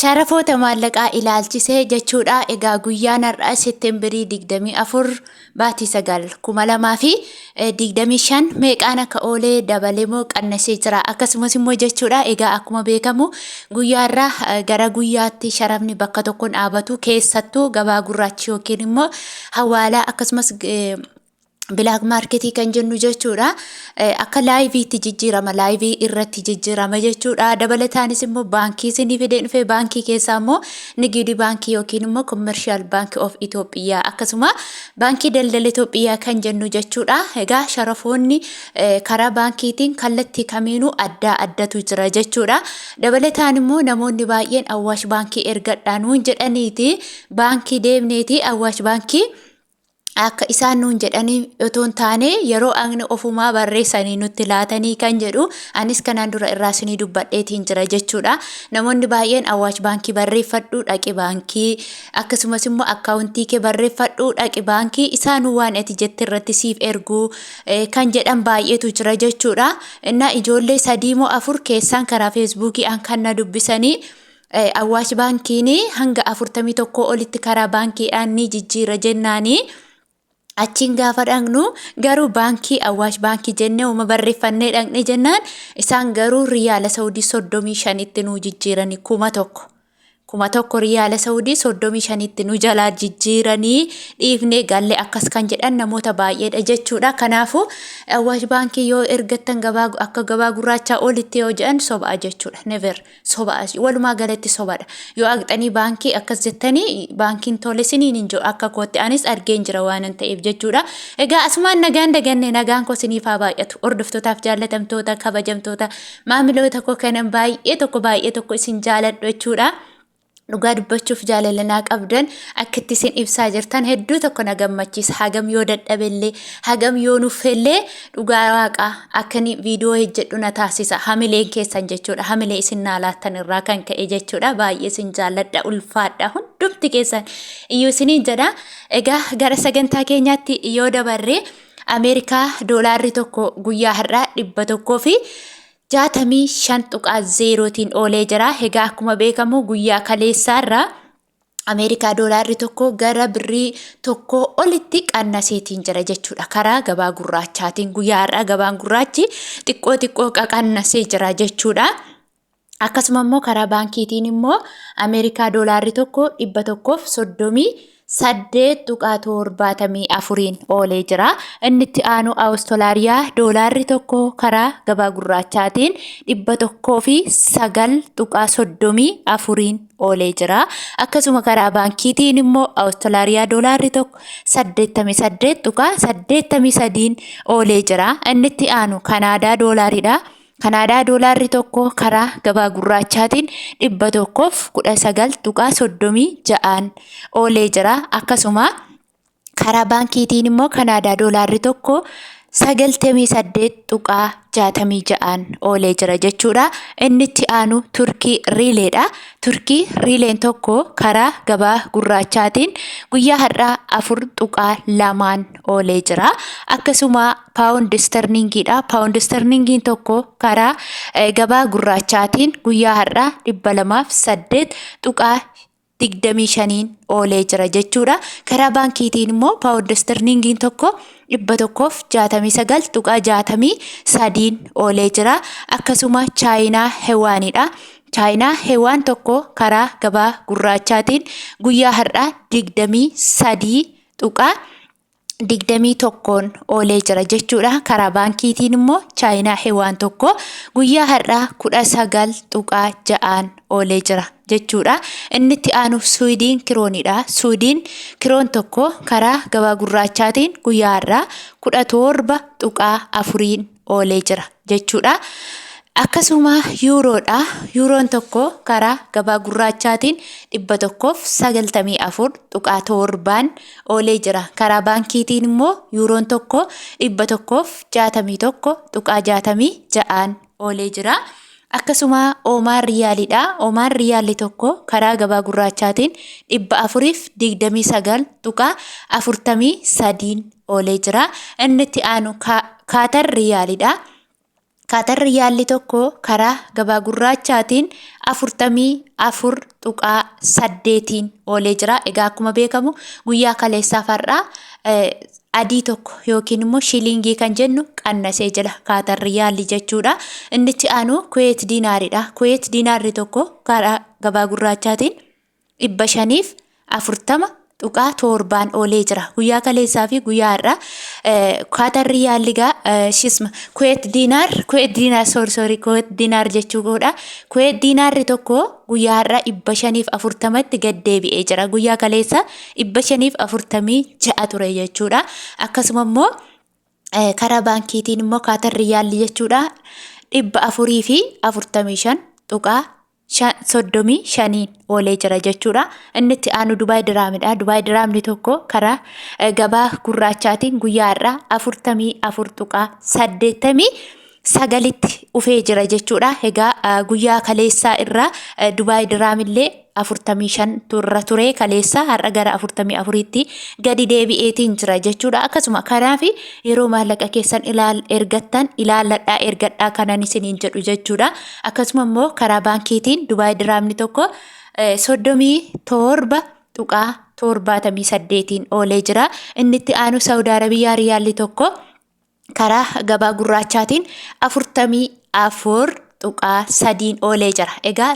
Sharafoota maallaqaa ilaalchisee jechuudha. Egaa guyyaan har'aa Seepteembarii 24 baatii 9 2025 meeqaan akka oolee dabalee moo qannasee jira. Akkasumas immoo jechuudha, egaa akkuma beekamu guyyaarraa gara guyyaatti sharafni bakka tokkoon dhaabatu, keessattuu gabaa gurraachi yookiin immoo hawaalaa akkasumas black marketii kan jennu jechuudha. Akka liveiitti jijjiirama, liveii irratti jijjiirama jechuudha. Dabalataanis immoo baankii isinii fidee dhufee, baankii keessaa immoo Nigidi Baankii yookiin immoo Commercial Bank of Itoophiyaa, akkasuma Baankii Daldala Itoophiyaa kan jennu jechuudha. Egaa sharafoonni karaa baankiitiin kallattii kamiinuu addaa addatu jira jechuudha. Dabalataan immoo namoonni baay'een Awwaash Baankii ergadhaa nuun jedhaniiti, baankii deemneeti Awwaash Baankii akka isaan nuun jedhanii otoo hin taane yeroo agni ofumaa barreessanii nutti laatanii kan jedhu anis kanaan dura irraa isinii dubbadheetiin jira jechuudha. Namoonni baay'een Awwaash Baankii barreeffadhu dhaqi baankii, akkasumas immoo akkaawuntii kee barreeffadhu dhaqi baankii, isaanuu waan ati jette irratti siif erguu kan jedhan baay'eetu jira jechuudha. Innaa ijoollee sadii moo afur keessaan karaa Feesbuukii an kan na dubbisanii Awwaash Baankiin hanga 41 olitti karaa baankiidhaan ni jijjiira jennaanii, achiin gaafa dhaqnu garuu baankii Awwaash Baankii jennee uma barreeffannee dhaqne jennaan, isaan garuu riyaala Saudii 35tti nuu jijjiiranii, 1000. 1000 riyaala Saudii 35tti nu jalaa jijjiiranii dhiifnee galle akkas kan jedhan namoota baay'eedha jechuudha. Kanaafuu Awwaash Baankii yoo ergattan gabaa akka gabaa gurraachaa olitti yoo jedhan sobaa jechuudha. Never. Soba, walumaa galatti sobadha. Yoo aqxanii baankii akkas jettanii baankiin tole isiniin hin jiru, akka kootti anis argeen jira waanan ta'eef jechuudha. Egaa asumaan nagaan daganne, nagaan koo isiniif haa baay'atu. Hordoftootaaf jaallatamtoota, kabajamtoota, maamiloota koo kanan baay'ee tokko baay'ee tokko isin jaaladhu jechuudha. Dhugaa dubbachuuf jaalala naa qabdan akka itti isin ibsaa jirtan hedduu tokko na gammachiisa. Hagam yoo dadhabellee, hagam yoo nuffellee, dhugaa waaqaa akka inni viidiyoo hojjedhu na taasisa. Hamileen keessan jechuudha. Hamilee isin naa laattan irraa kan ka'e jechuudha. Baay'ee isin jaalladha, ulfaadha hundumti keessan iyyuu isiniin jedha. Egaa gara sagantaa keenyaatti yoo dabarre, Ameerikaa doolaarri tokko guyyaa har'aa 165.0tiin oolee jira. Egaa akkuma beekamu guyyaa kaleessaarraa Ameerikaa doolaarri tokko gara birrii tokko olitti qannaseetiin jira jechuudha. Karaa gabaa gurraachaatiin guyyaa har'aa gabaan gurraachi xiqqoo xiqqoo qaqannasee jira jechuudha. Akkasuma immoo karaa baankiitiin immoo Ameerikaa doolaarri tokko 138.74iin oolee jira. Inni itti aanu Awustiraaliyaa doolaarri tokko karaa gabaa gurraachaatiin 109.34iin oolee jira. Akkasuma karaa baankiitiin immoo Awustiraaliyaa doolaarri tokko 88.83iin oolee jira. Inni itti aanu Kanaadaa doolaaridha. Kanaadaa doolaarri tokko karaa gabaa gurraachaatiin 119.36n oolee jira. Akkasuma karaa baankiitiin immoo Kanaadaa doolaarri tokko 98.66n oolee jira jechuudha. Inni itti aanu Turkii riileedha. Turkii riileen tokko karaa gabaa gurraachaatiin guyyaa har'aa 4.2n oolee jira. Akkasuma paawundi sterlingiidha. Paawundi sterlingiin tokko karaa gabaa gurraachaatiin guyyaa har'aa 208.25iin oolee jira jechuudha. Karaa baankiitiin immoo paawundi sterlingiin tokko 169.63iin oolee jira. Akkasuma Chaayinaa Hewaanidha. Chaayinaa Hewaan tokko karaa gabaa gurraachaatiin guyyaa har'aa 23.21n oolee jira jechuudha. Karaa baankiitiin immoo Chaayinaa Hewaan tokko guyyaa har'aa 19.6n oolee jira jechuudha. Inni itti aanu Suwidiin kiroonidha. Suwidiin kiroon tokko karaa gabaa gurraachaatiin guyyaa har'aa 17.4iin oolee jira jechuudha. Akkasuma yuuroodha. Yuuroon tokko karaa gabaa gurraachaatiin 194.7n oolee jira. Karaa baankiitiin immoo yuuroon tokko 161.66n oolee jira. Akkasuma Oomaan riyaaliidha. Oomaan riyaalli tokko karaa gabaa gurraachaatiin 429.43n oolee jira. Inni itti aanu Kaatar riyaaliidha. Kaatar Riyaalli tokko karaa gabaa gurraachaatiin 44.8n oolee jira. Egaa akkuma beekamu guyyaa kaleessaaf har'aa adii tokko yookiin immoo shilingii kan jennu qannasee jira Kaatar Riyaalli jechuudha. Inni itti aanu Kuweet diinaaridha. Kuweet diinaarri tokko karaa gabaa gurraachaatiin 540.7n oolee jira. Guyyaa kaleessaa fi guyyaa har'aa Kaatar Riyaalli gaa shisma Kuweet diinaar, Kuweet diinaar, sorry, sorry, Kuweet diinaar jechuu koodha. Kuweet diinaarri tokko guyyaa har'aa 540tti gad deebi'ee jira. Guyyaa kaleessaa 546 ture jechuudha. Akkasuma immoo karaa baankiitiin immoo Kaatar Riyaalli jechuudha 445.35n oolee jira jechuudha. Inni itti aanu Dubaay Diraamidha. Dubaay Diraamni tokko karaa gabaa gurraachaatiin guyyaa har'aa 44.89tti dhufee jira jechuudha. Egaa guyyaa kaleessaa irraa Dubaay Diraamillee 45 turra ture kaleessa, har'a gara 44tti gadi deebi'eetiin jira jechuudha. Akkasuma kanaaf yeroo maallaqa keessan ilaal ergattan ilaalladhaa ergadhaa kanan isiniin jedhu jechuudha. Akkasuma immoo karaa baankiitiin Dubaay Diraamni tokko 37.78n oolee jira. Inni itti aanu Saawud Arabiyaa Riyaalli tokko karaa gabaa gurraachaatiin 44.3n oolee jira. Egaa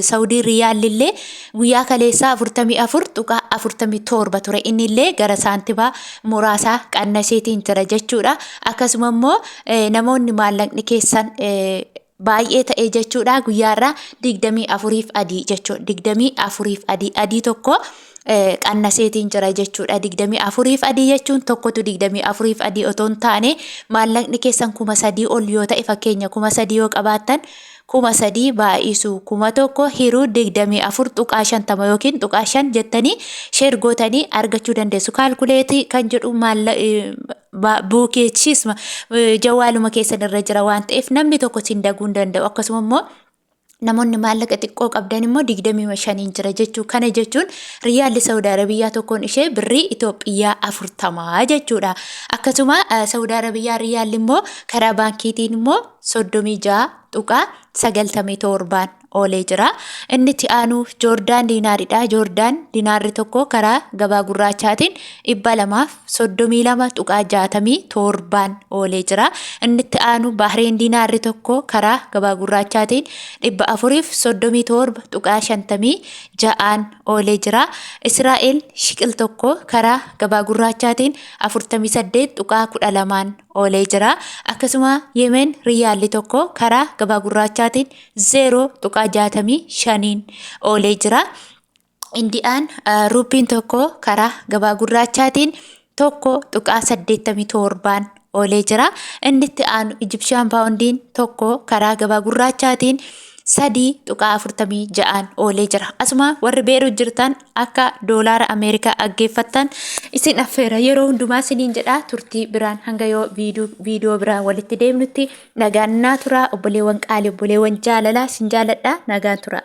Saawudii Riyaalli illee guyyaa kaleessaa 44.47 ture. Inni illee gara saantibaa muraasaa qannaseetiin jira jechuudha. Akkasuma immoo namoonni maallaqni keessan baay'ee ta'e jechuudha, guyyaarraa 24f adii jechuudha. 24f adii, adii tokko qannaseetiin jira jechuudha. 24f adii jechuun tokkotu 24f adii otoo hin taane, maallaqni keessan 3000 ol yoo ta'e, fakkeenya 3000 yoo qabaattan, 3000 baay'isu 1000 hiruu 24.50 yookiin tuqaa 5 jettanii share gootanii argachuu dandeessu. Calculate kan jedhu maalla buukeechisma jawwaaluma keessan irra jira waan ta'eef namni tokko sin daguu hin danda'u. Akkasuma immoo namoonni maallaqa xiqqoo qabdan immoo 25n jira jechuu. Kana jechuun riyaalli Saawud Arabiyyaa tokkoon ishee birrii Itoophiyaa 40 jechuudha. Akkasuma Saawud Arabiyyaa riyaalli immoo karaa baankiitiin immoo 36.97n oolee jira. Inni itti aanu Joordaan diinaaridha. Joordaan diinaarri tokko karaa gabaa gurraachaatiin 232.67n oolee jira. Inni itti aanu Bahreen diinaarri tokko karaa gabaa gurraachaatiin 437.56n oolee jira. Israa'el shiqil tokko karaa gabaa gurraachaatiin 48.12n oolee jira. Akkasuma Yemen riyaalli tokko karaa gabaa gurraachaatiin 0.65n oolee jira. Indiyaan ruupiin tokko karaa gabaa gurraachaatiin 1.87n oolee jira. Inni itti aanu Ijipshiyaan paawundiin tokko karaa gabaa gurraachaatiin 3.46n oolee jira. Asuma warri Beerut jirtan akka doolaara Ameerikaa dhaggeeffattan isin affeera. Yeroo hundumaa isiniin jedha, turtii biraan hanga yoo viidiyoo biraan walitti deemnutti nagaan naa tura. Obboleewwan qaalii, obboleewwan jaalalaa, isin jaaladha, nagaan tura.